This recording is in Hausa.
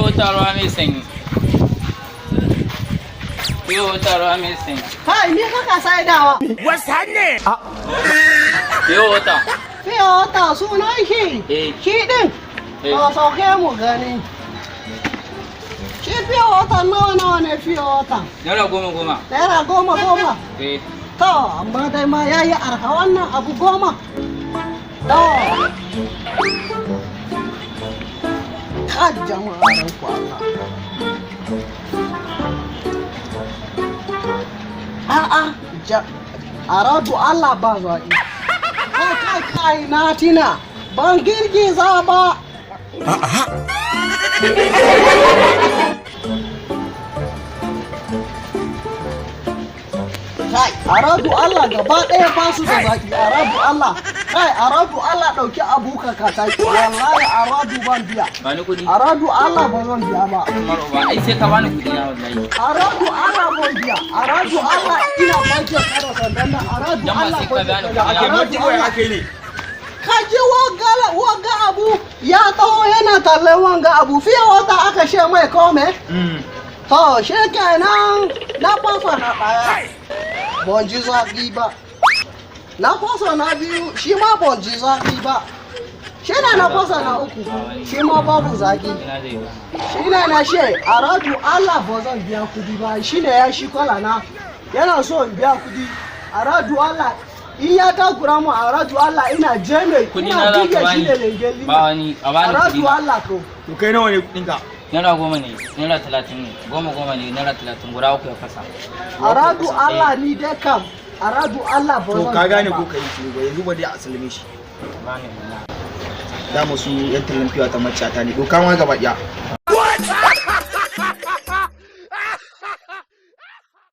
Wata ruwa mai sanyi. Pure water ruwa mai sanyi. Kai, ni kaka saidawa? Pure water. Pure water sunan shi? Eh. Shi din? Eh. To, sauke mu gani. Shi pure water nawa nawa ne pure water? Naira goma goma. Naira goma goma? Eh. To, amma dai ma ya yi arha wannan abu 10. To. Ka jama'a ran ku Allah. A'a, ja, aradu Allah ba zaƙi. Kai, kai, kai, na tina, ban girgiza ba. Kai, aradu Allah gaba ɗaya ba su da zaƙi, aradu Allah. Kai, aradu Allah, ɗauki abu ka ka wallahi aradu ban biya. Ba ni kuɗi. Aradu Allah ba zan biya ba. Umar uba, ai sai ka bani kuɗi na wallahi. Aradu Allah ban biya. Aradu Allah ina baki kada sandan nan. Aradu Dan ba Allah sai ka ban bani biya. kuɗi na. Aradu Allah. Aka yi ne? Ka ji wanga abu ya taho yana tallan wanga abu fiye wata aka she mai kome. To, shi kenan na fasa na ɗaya. Ban ji zaƙi ba. Na fasa na biyu, shi ma ban ji zaƙi ba. Shi ne na fasa na uku, shi ma babu zaƙi. Ina zai ba. Shi ne na she, aradu Allah ba zan biya kudi ba, shi ne ya shi kwala na. Yana so in biya kudi. Aradu Allah, in ya takura mu aradu Allah ina je mai Kuɗi ina na za buge ka shi bani. da lenge. Ba wani, a bani kuɗi Aradu na. Allah ko. To, kai nawa ne kuɗinka? Naira 10 ne, naira 30 ne, goma goma ne, naira 30 guda uku ya fasa. Aradu Allah ni dai kam. Aradu Allah ba To zan ka gane biya ko ba. ka yi shiru ba yanzu ba dai a salame shi. Bani wallahi. Dama su yan tallan fiya ta macata ne. Doka ma gaba ɗaya.